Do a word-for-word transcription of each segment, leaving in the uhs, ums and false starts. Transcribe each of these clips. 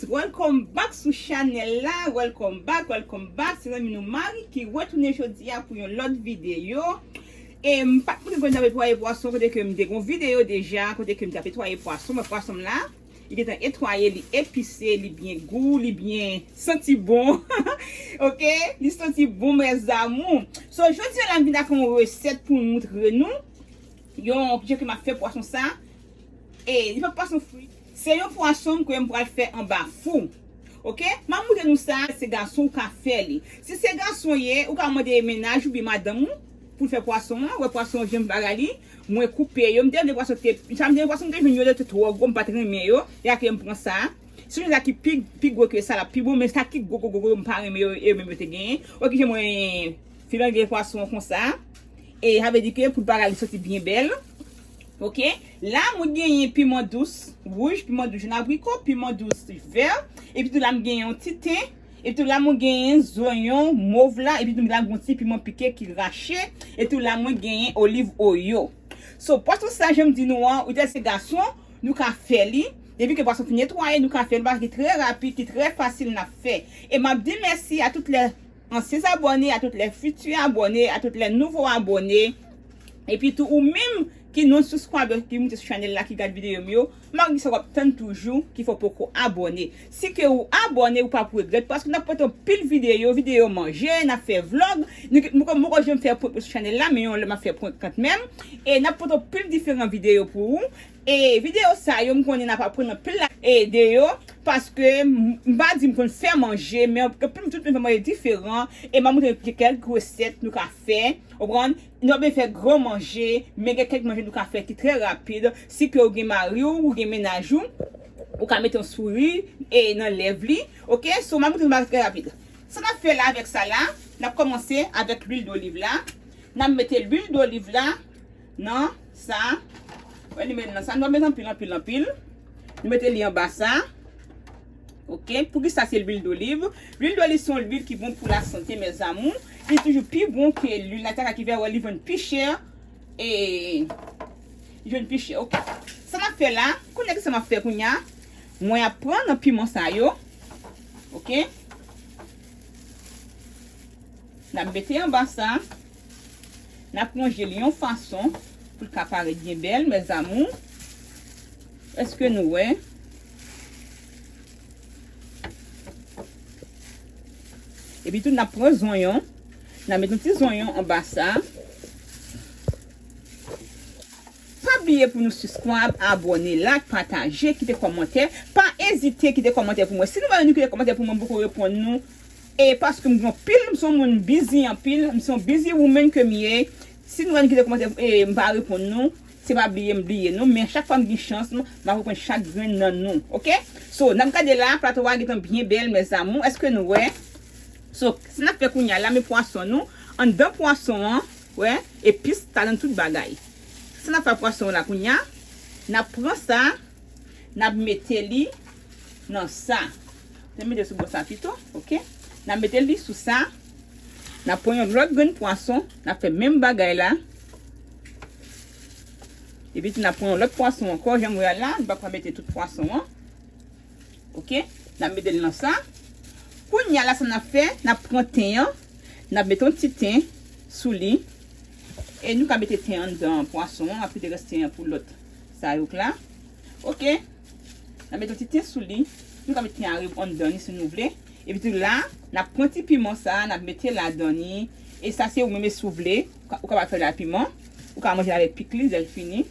Welcome back sou chanèl la, welcome back, welcome back. Se zanmi nou Marie ki retounen jodi a pou yon lòt videyo. E m pa t moutre pou n t ap netwaye pwason kote ke m te gon videyo deja, kote ke m t ap netwaye pwason, men pwason m la, li gentan netwaye, li epise, li byen gou, li byen santi bon. Ok, li santi bon, mes amours. So, jodi a la, m vin ak yon resèt pou m moutre nou. Yon jan ke m ap fè pwason sa. E li pa pwason fri. Se yon pwason ke m pral fè anba fou. Ok? M ap moutre nou sa, se gason ou ka fè li. Si se gason ye, ou ka mande mennaj ou byen madanm ou pou l fè pwason an. Ou wè pwason an jan m bagay li. Mwen koupe yo. M te renmen pwason ki te, sa m te renmen pwason m te jwenn yo, yo te twò gwo, m pa t renmen yo. E a ke m pran sa. Si w jwenn sa ki pi, pi gwo ke sa la, pi bon, men sa ki gwo, gwo, gwo, gwo, m pa renmen yo, e yo menm yo te genyen. Wè ki jan mwen filange pwason an konsa. E sa vle di ke pou l pa rale soti byen bèl. Ok. La, mwen genyen piman dous wouj, piman dous jòn abriko, piman dous vè. Epi tou la, m genyen yon ti ten. Epi tou la, mwen genyen zonyon mov la. Epi tou la, m gen yon ti piman pike ki rache. Epi tou la, mwen genyen oliv oyo. So, pwason sa, jan m di nou an, ou tèl se gason, nou ka fè li. Depi ke pwason fin netwaye, nou ka fè li. Bagay ki trè rapid, ki trè fasil n ap fè. E m ap di mèsi a tout lè ansyen abòne, a tout lè fiti abòne, a tout lè nouvo abòne. Epi tou ou menm ki non subscriber ki moute sou chanèl la, ki gad videyo m yo, m ap di sa w ap tann toujou, ki fè w poko abòne. Si ke ou abòne, ou p ap regrèt, paske n ap pote anpil videyo, videyo manje, n ap fè vlog. Nou, m poko, m poko janm fè prank sou chanèl la, men yon lè m ap fè prank kanmenm. E n ap pote anpil diferan videyo pou ou. E videyo sa yo, m konnen n ap aprann anpil la, e de yo, paske m, m pa di m konn fè manje, men anpil m tout fè manje diferan, e m ap montre kèk resèt nou ka fè, ou konprann? Nou ap fè gran manje, men gen kèk manje nou ka fè ki trè rapid. Si ke ou gen mari w, ou gen mennaj ou, ou ka mete yon souri e nan lèv li, ok? So, m ap montre nou bagay trè rapid. Sa n ap fè la avèk sa la, n ap kòmanse avèk lwil doliv la. N ap mete lwil doliv la nan sa. Wè, nou met nan sa. Nou ap met anpil, anpil, anpil. Nou mete li anba sa. Ok, poukisa se lwil doliv? Lwil doliv se yon lwil ki bon pou lasante, mes amours. Li toujou pi bon ke lwil ataka ki fè wè li vann pi chè. E li jwenn pi chè, ok. Sa n ap fè la, kounye a, kisa m ap fè kounye a? Mwen ap pran nan piman sa yo. Ok. N ap mete anba sa. N ap ranje li yon fason pou l ka parèt byen bèl, mes amours. Èske nou wè? Epi tou, n ap pran zonyon. N ap met yon ti zonyon anba sa. Pa bliye pou nou subscribe, abòne, like, pataje, kite kòmantè. Pa ezite kite kòmantè pou mwen. Si nou wè nou kite kòmantè pou mwen, m poko reponn nou. E paske m gen anpil, m se yon moun busy anpil, m se yon busy woman ke m ye. Si nou wè nou kite kòmantè, e m pa reponn nou, se pa bliye m bliye nou, men chak fwa m gen chans, m ap reponn chak grenn nan nou, ok? So, n ap gade la, plato a gentan byen bèl, mes amours, èske nou wè? So, sa n ap fè kounye a la, men pwason nou, anndan pwason an, wè, epis, talan tout bagay. Sa n ap fè pwason an la kounye a, n ap pran sa, n ap mete li nan sa. N ap mete sou bò sa pito, ok? N ap mete li sou sa. N ap pran yon lòt grenn pwason, n ap fè menm bagay la. Epi tou n ap pran yon lòt pwason ankò, jan m wè a la, nou pa ka mete tout pwason an. Ok? N ap mete l nan sa. Kounye a la, sa n ap fè, n ap pran ten an, n ap mete yon ti ten sou li. E nou ka mete ten anndan pwason an, n ap kite rès ten an pou lòt sa yo k la. Ok? N ap mete yon ti ten sou li. Nou ka mete ten an anndan li si nou vle. Epi tou la, n ap pran ti piman sa, n ap mete ladan li. E sa se ou menm si w vle. Ou ka, ou kapab fè l a piman. Ou ka manje l avèk pikliz lè l fini.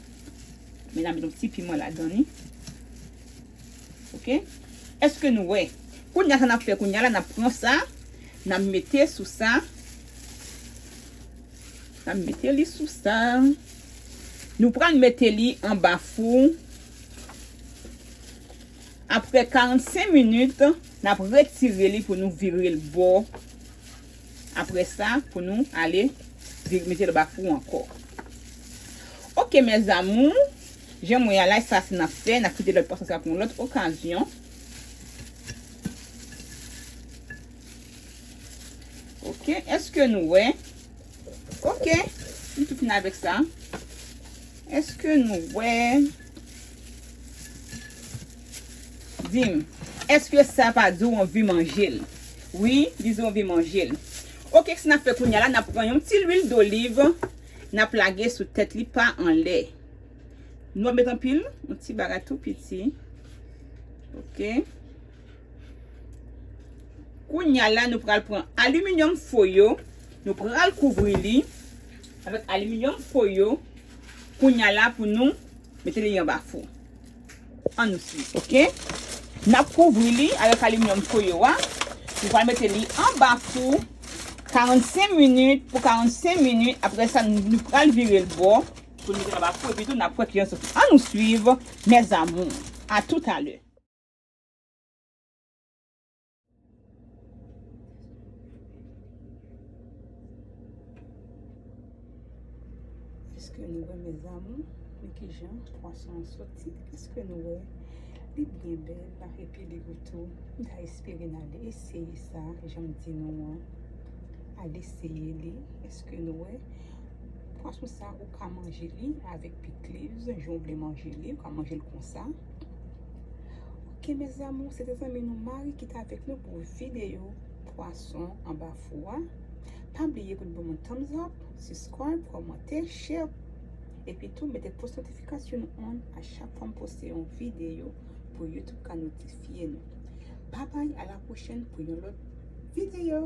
Men n ap mete yon ti piman ladan li. Ok? Èske nou wè? Kounye a sa n ap fè kounye a la, n ap pran sa, n ap mete sou sa. N ap mete li sou sa. Nou pral mete li anba fou. Apre karannsenk minit, n ap retire li pou nou vire l bò. Apre sa, pou nou ale vi-, mete l anba fou ankò. Ok, mes amours, jan m wè a la, sa se n ap fè, n ap kite lòt pwason sa pou yon lòt okazyon. Ok, èske nou wè? Ok, nou tou fini avèk sa. Èske nou wè? Di m. Èske sa pa di w anvi manje l? Wi, li di w anvi manje l. Oke, sa n ap fè kounye a la, n ap pran yon ti lwil doliv, n ap lage sou tèt li pa anlè. Nou ap met anpil, yon ti bagay tou piti. Oke. Kounye a la, nou pral pran aliminyòm fo yo, nou pral kouvri li avèk aliminyòm fo yo. Kounye a la, pou nou mete li anba fou. Ann nou swiv, oke? N ap kouvri li avèk aliminyòm fo yo a. Nou pral mete li anba fou karannsenk minit. Pou karannsenk minit, apre sa, nou pral vire l bò pou nou mete l anba fou. Epi tou, n ap wè kijan sa soti. Ann nou swiv, mes amours. À tout à l'heure. Èske nou wè, mes amours? Men kijan pwason an soti. Èske nou wè? Li byen bèl, epi li gou tou. M ta espere n al eseye sa, jan m di nou an. Al eseye li. Èske nou wè? Pwason sa, ou ka manje li avèk pikliz, jan w vle manje li, ou ka manje l konsa. Oke, mes amours, se te zanmi nou Marie ki t avèk nou pou videyo pwason anba fou a. Pa bliye pou n ban m yon thumbs up, subscribe, kòmante, share, epi tou mete post notifikasyon nou on a chak fwa m poste yon videyo pou YouTube ka notifye nou. Babay, a la pwochèn pou yon lòt videyo.